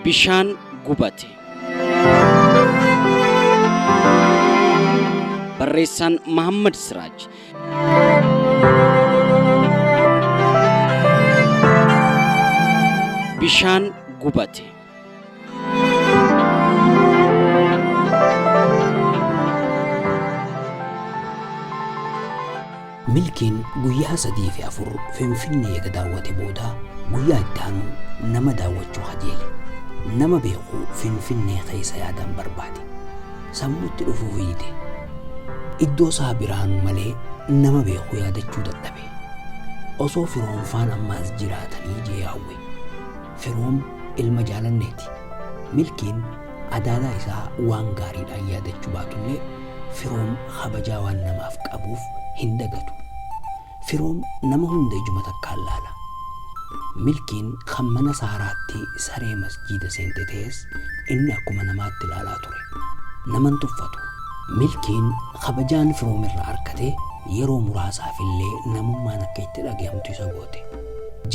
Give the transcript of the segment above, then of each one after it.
Bishaan gubate. Barreessaan Mahammad Siraaj. Bishaan gubate. Milkiin guyyaa 3 fi 4 Finfinnee eega daawwate booda guyyaa itti aanu nama daawwachuu kajeele. Nama beeku Finfinnee keessa yaadaan barbaade. Sammuutti dhufuu hiite. Iddoo isaa biraanuu malee nama beeku yaadachuu dadhabe. Osoo firoomfaan ammaas jiraatanii jee hawwe. Firoom ilma Jaalanneeti. Milkiin adaadaa isaa waan gaariidhaan yaadachuu baatullee Firoom kabajaa waan namaaf qabuuf hin dagatu. Firoom nama hunda ijuma takkaan laala. Milkiin kan mana Saaraatti saree masjiida seente ta'es inni akkuma namaatti laalaa ture. Nama hin tuffatu. Milkiin kabajaan Firoom irraa arkate yeroo muraasaaf illee namummaan akka itti dhagahamtu isa goote.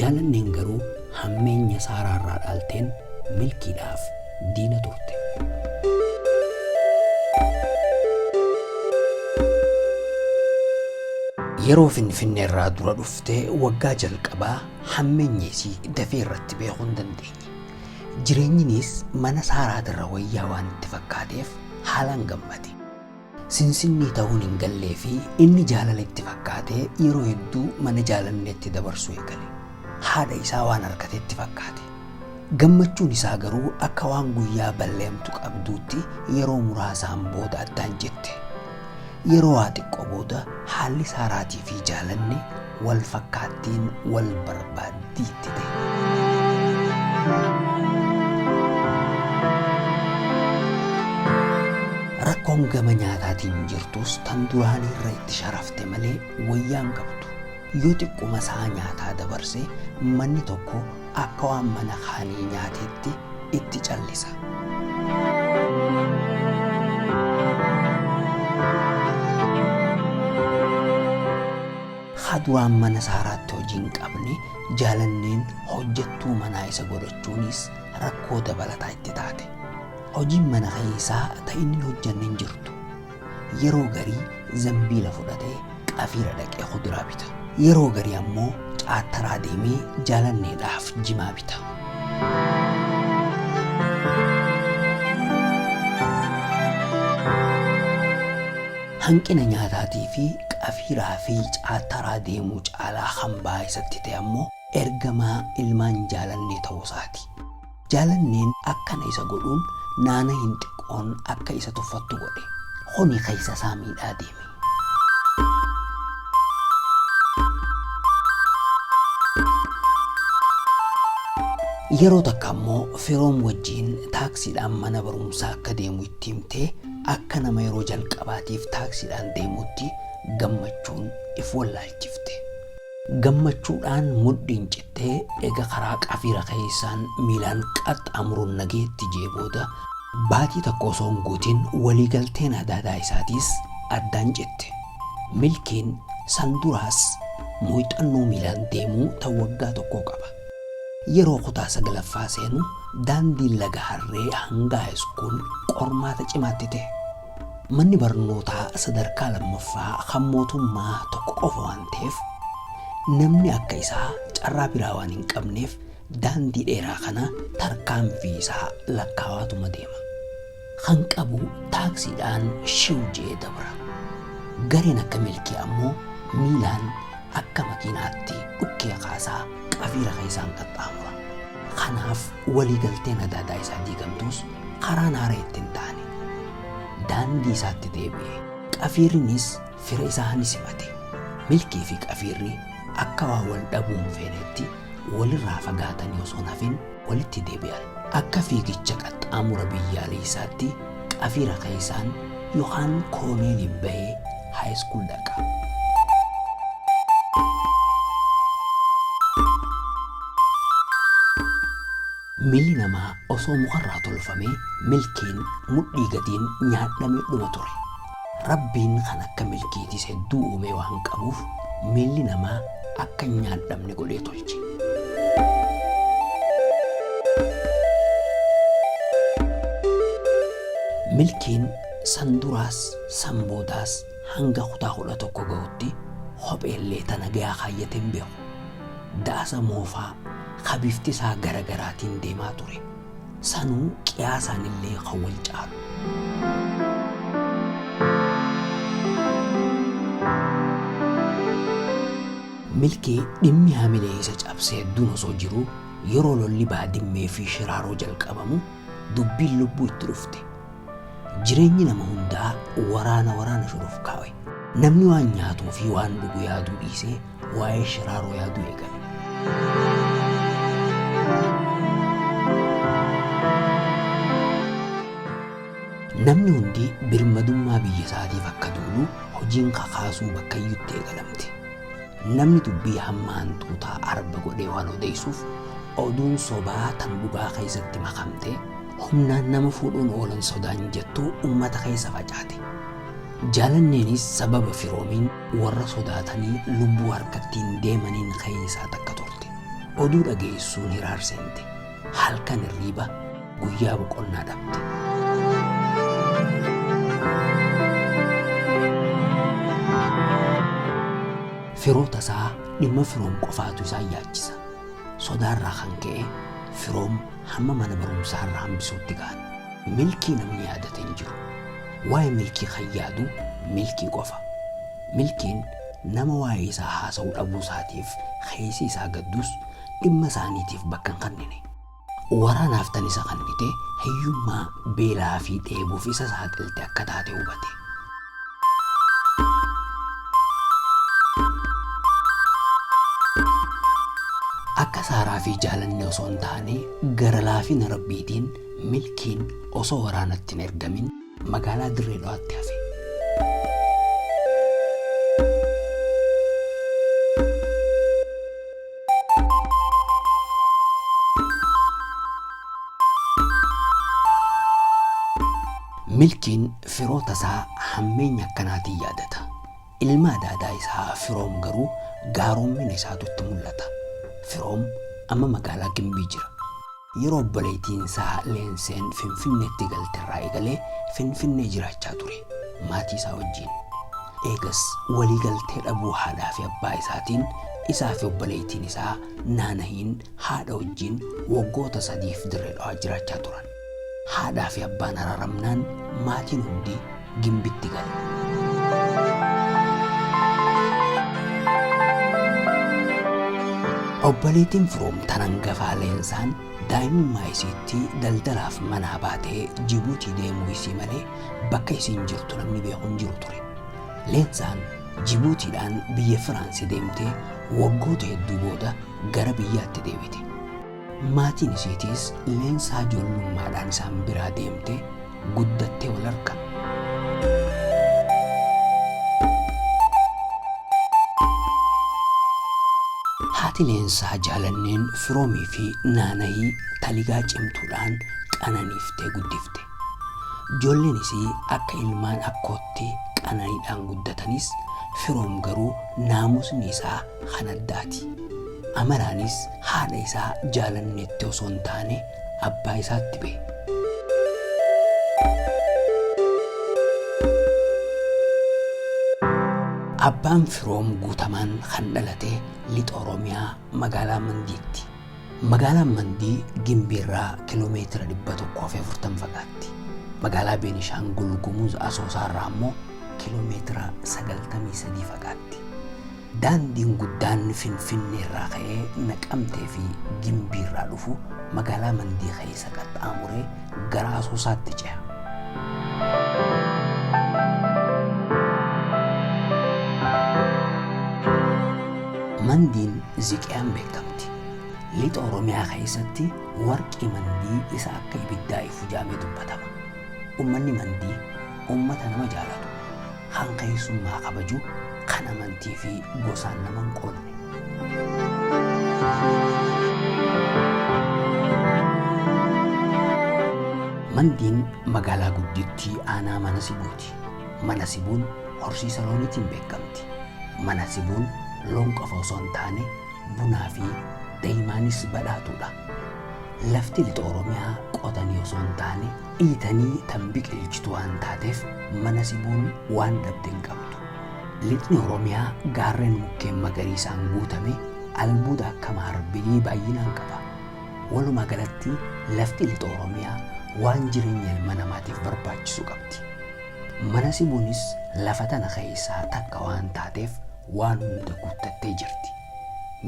Jaalanneen garuu hammeenya Saaraarraa dhaalteen Milkiidhaaf diina turte. Yeroo Finfinneerraa dura dhufte waggaa jalqabaa hammeenya isii dafee irratti beekuu hin dandeenye. Jireenyinis mana Saaraatirra wayyaa waan itti fakkaateef haalaan gammade. Sinsinnii ta'uun hin gallee fi inni jaalala itti fakkaatee yeroo hedduu mana Jaalanneetti dabarsuu eegale. Haadha isaa waan argate itti fakkaate. Gammachuun isaa garuu akka waan guyyaa balleemtu qabduutti yeroo muraasaan booda addaan citte. Yeroo waa xiqqoo booda haalli Saaraatii fi Jaalanne wal fakkaattiin wal barbaaddii itti ta'e. Rakkoon gama nyaataatiin jirtus tan duraaniirra itti sharafte malee wayyaa hin qabdu. Yoo xiqquma isaa nyaataa dabarse manni tokko akka waan mana kaanii nyaateetti itti callisa. Ka duraan mana Saaraatti hojii hin qabne Jaalanneen hojjettuu manaa isa godhachuunis rakkoo dabalataa itti taate. Hojiin mana keessaa ta inni hin hojjanne hin jirtu. Yeroo garii zambiila fudhatee qafiira dhaqee kuduraa bita. Yeroo garii ammoo caattaraa deemee Jaalanneedhaaf jimaa bita. Hanqina nyaataatii fi qafiiraa fi caattaraa deemuu caalaa kan ba'aa isatti ta'e ammoo ergamaa ilmaan Jaalannee ta'uu isaati. Jaalanneen akkana isa godhuun naanahiin xiqqoon akka isa tuffattu godhe. Kuni keessa isaa miidhaa deeme. Yeroo takka ammoo Firoom wajjiin taaksiidhaan mana barumsaa akka deemu itti himtee akka nama yeroo jalqabaatiif taaksiidhaan deemuutti gammachuun if wallaalchifte. Gammachuudhaan mudhiin cittee ega karaa Qafiira keessaan miilaan qaxxaamuruun nageetti jee booda baatii takka osoo hin guutin waliigalteen adaadaa isaatiis addaan citte. Milkiin san duraas muuxannoo miilaan deemuu tan waggaa tokkoo qaba. Yeroo kutaa 9ffaa seenu daandiin Laga Harree hanga High School qormaata cimaatti ta'e. Manni barnootaa sadarkaa lammaffaa kan mootummaa tokko qofa waan ta'eef namni akka isaa carraa biraa waan hin qabneef daandii dheeraa kana tarkaanfii isaa lakkaawaatuma deema. Kan qabu taaksiidhaan shiw je'ee dabra. Gareen akka Milkii ammoo miilaan akka makiinaatti dhukkee kaasaa qafiira keessaan qaxxaamura. Kanaaf waliigalteen adaadaa isaa diigamtus karaan haara itti hin taane. Daandii isaatti deebi'e. Qafiirrinis fira isaa ni simate. Milkii fi Qafiirri akka waan wal dhabuu hin feenetti walirraa fagaatanii osoo hin hafin walitti deebi'an. Akka fiigicha qaxxaamura biyyaaleysaatti Qafiira keessaan yokaan Kooneeliin bahee High School dhaqa. Miilli namaa osoo mukarraa tolfamee milkiin mudhii gadiin nyaadhamee dhuma ture. Rabbiin kan akka milkiitis hedduu uumee waan qabuuf miilli namaa akka hin nyaadhamne godhee tolche. Milkiin san duraas san boodaas hanga kutaa 11 gahutti kopheellee tana gayaa kaayyatee hin beeku. Da'asa moofaa ka bifti isaa gara garaatiin deemaa ture. Sanuu qiyaasaan illee kan wal caalu. Milkii dhimmi hamilee isa cabse hedduun osoo jiruu yeroo lolli Baadimmee fi Shiraaroo jalqabamu dubbiin lubbuu itti dhufte. Jireenyi nama hundaa waraana waraana shurufkaawe. Namni waan nyaatuu fi waan dhugu yaaduu dhiisee waa'ee Shiraaroo yaaduu eegale. Namni hundi birmadummaa biyya isaatiif akka duulu hojiin kakaasuu bakkayyutti eegalamte. Namni dubbii hamma hantuutaa arba godhee waan odeessuuf oduun sobaa tan dhugaa keessatti makamte humnaan nama fuudhuun oolan sodaan jettu ummata keessa facaate. Jaalanneenis sababa Firoomiin warra sodaatanii lubbuu harkattiin deemaniin keessaa takka turte. Oduu dhageessuun hiraar seente. Halkan hirriiba, guyyaa boqonnaa dhabde. Firoota isaa dhimma Firoom qofaatu isaan yaachisa. Sodaarraa kan ka'e Firoom hamma mana barumsaarraa hambisuutti ga'an. Milkii namni yaadate hin jiru. Waa'ee Milkii kan yaadu Milkii qofa. Milkiin nama waa'ee isaa haasa'u dhabuu isaatiif keessi isaa gaddus dhimma isaaniitiif bakka hin kennine. Waraanaaf tan isa kennite hiyyummaa, beelaa fi dheebuuf isa saaxilte akka taate hubate. Akka Saaraa fi Jaalanne osoo hin taane gara laafina Rabbiitiin Milkiin osoo waraanatti hin ergamin magaalaa Dirree Dhawaatti hafe. Milkiin firoota isaa hammeenya akkanaatiin yaadata. Ilma adaadaa isaa Firoom garuu gaaroommina isaatu itti mul'ata. Firoom amma magaalaa Gimbii jira. Yeroo obboleettiin isaa Leenseen Finfinneetti galte irraa eegalee Finfinnee jiraachaa ture maatii isaa wajjin. Eegas walii galtee dhabuu haadhaa fi abbaa isaatiin isaa fi obboleettiin isaa Naanahiin haadha wajjin waggoota sadiif Dirree Dhawaa jiraachaa turan. Haadhaa fi abbaan araaramnaan maatiin hundi Gimbitti gale. Obboleettiin Firoom tan hangafaa Leensaan daa'imummaa isiitti daldalaaf manaa baatee Jibuutii deemuu isii malee bakka isiin jirtu namni beeku hin jiru ture. Leensaan Jibuutiidhaan biyya Firaansi deemtee waggoota hedduu booda gara biyyaatti deebite. Maatiin isiitiis Leensaa ijoollummaadhaan isaan biraa deemte guddattee wal argan. Haati Leensaa Jaalanneen Firoomii fi Naanahii taligaa cimtuudhaan qananiiftee guddifte. Ijoolleen isii akka ilmaan akkootti qananiidhaan guddatanis Firoom garuu naamusni isaa kan addaati. Amalaanis haadha isaa Jaalanneetti osoo hin taane abbaa isaatti bahe. Abbaan Firoom Guutamaan kan dhalate Lixa Oromiyaa magaalaa Mandiitti. Magaalaan Mandii Gimbiirraa kiloomeetira 140 fagaatti. Magaalaa Beenishaangul Gumuz Asoosaarraa ammoo kiloomeetira 93 fagaatti. Daandiin guddaan Finfinneerraa ka'ee Naqamtee fi Gimbiirraa dhufu magaalaa Mandii keessa qaxxaamuree gara Asoosaatti ceha. Mandiin Ziqiyaan beekamti. Lixa Oromiyaa keessatti warqii Mandii isa akka ibiddaa ifu jedhamee dubbatama. Ummanni Mandii ummata nama jaalatu, kan keessummaa kabaju, kan amantii fi gosaan nama hin qoodne. Mandiin magaalaa guddittii aanaa Mana Sibuuti. Mana Sibuun horsiisa looniitiin beekamti. Mana Sibuun loon qofa osoo hin taane bunaa fi daymaanis badhaatuudha. Lafti lixa Oromiyaa qotanii osoo hin taane dhiitanii tan biqilchitu waan taateef mana sibuun waan dhabde hin qabdu. Lixni Oromiyaa gaarreen mukkeen magariisaan guutame albuuda akka maarbilii baay'inaan qaba. Walumaa galatti lafti lixa Oromiyaa waan jireenya ilma namaatiif barbaachisu qabdi. Mana sibuunis lafa tana keessaa takka waan taateef waan hunda guuttattee jirti.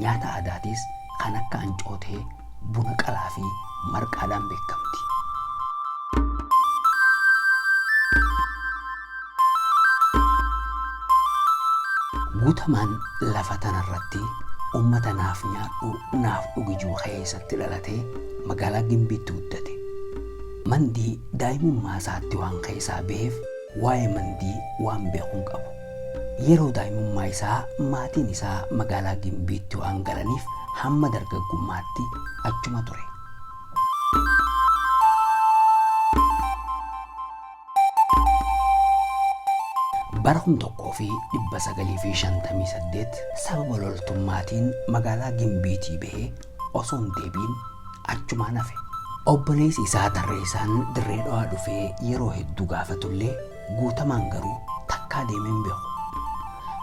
Nyaata aadaatis kan akka ancootee, buna qalaa fi marqaadhaan beekamti. Guutamaan lafa tanarratti uummata naaf nyaadhu naaf dhugi jiru keessatti dhalatee magaalaa Gimbiitti guddate. Mandii daa'imummaa isaatti waan keessaa baheef waa'ee mandii waan beeku hin qabu. Yeroo daa'imummaa isaa maatiin isaa magaalaa Gimbiitti waan galaniif hamma dargaggummaatti achuma ture. Bara 1958 sababa loltummaatiin magaalaa Gimbiitii bahee osoo hin deebiin achumaan hafe. Obboleessi isaa Tarreessaan Dirree Dhawaa dhufee yeroo hedduu gaafatullee Guutamaan garuu takkaa deemee hin beeku.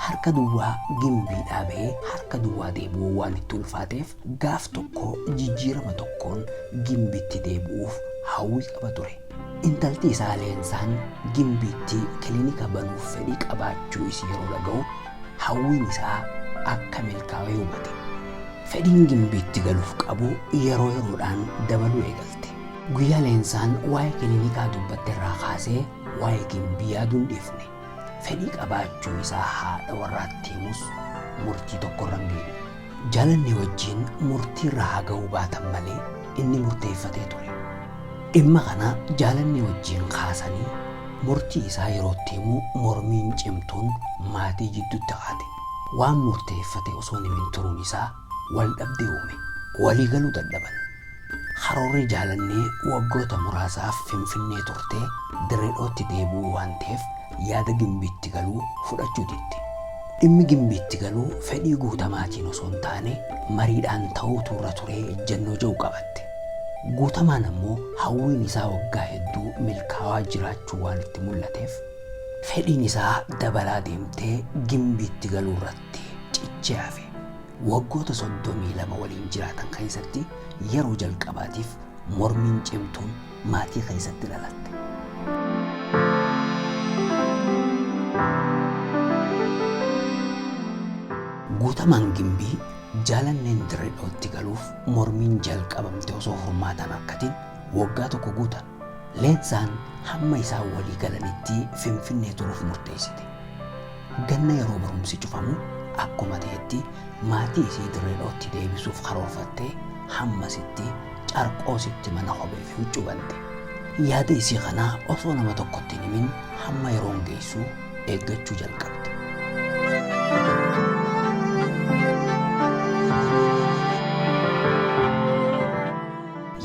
Harka duwwaa Gimbiidhaa bahee harka duwwaa deebi'uu waan itti ulfaateef gaaf tokko jijjiirama tokkoon Gimbiitti deebi'uuf hawwii qaba ture. Intalti isaa Leensaan Gimbiitti kilinika banuuf fedhii qabaachuu isii yeroo dhaga'u hawwiin isaa akka milkaa'e hubate. Fedhiin Gimbiitti galuuf qabu yeroo yeroodhaan dabaluu eegalte. Guyyaa Leensaan waa'ee kilinikaa dubbatte irraa kaasee waa'ee Gimbii yaaduu hin dhiifne. Fedhii qabaachuu isaa haadha warraatti himus murtii tokkorra hin geenye. Jaalannee wajjin murtiirra haa ga'uu baatan malee inni murteeffatee ture. Dhimma kana Jaalannee wajjin kaasanii murtii isaa yeroo itti himu mormiin cimtuun maatii jidduutti kaate. Waan murteeffate osoo hin himin turuun isaa wal dhabdee uume. Walii galuu dadhaban. Karoorri Jaalannee waggoota muraasaaf Finfinnee turtee Dirree Dhawatti deebi'uu waan ta'eef yaada Gimbiitti galuu fudhachuu didde. Dhimmi Gimbiitti galuu fedhii Guutamaatiin osoo hin taane mariidhaan ta'uutu irra ture ejjennoo jedhu qabatte. Guutamaan ammoo hawwiin isaa waggaa hedduu milkaawaa jiraachuu waan itti mul'ateef fedhiin isaa dabalaa deemtee Gimbiitti galuu irratti cichee hafe. Waggoota 32 waliin jiraatan keessatti yeroo jalqabaatiif mormiin cimtuun maatii keessatti dhalatte. Guutamaan Gimbii Jaalanneen Dirree Dhawatti galuuf mormiin jalqabamte osoo furmaata hin argatin waggaa tokko guutan. Leensaan hamma isaan walii galanitti Finfinnee turuuf murteessite. Ganna yeroo barumsi cufamu akkuma ta'etti maatii isii Dirree Dhawatti deebisuuf karoorfattee hammasitti Carqoositti mana kophee fi huccuu bante. Yaada isii kana osoo nama tokkotti hin himin hamma yeroon geessu eeggachuu jalqabde.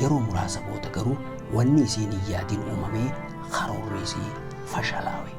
Yeroo muraasa booda garuu wanni isiin hin yaadin uumamee karoorri isii fashalaawe.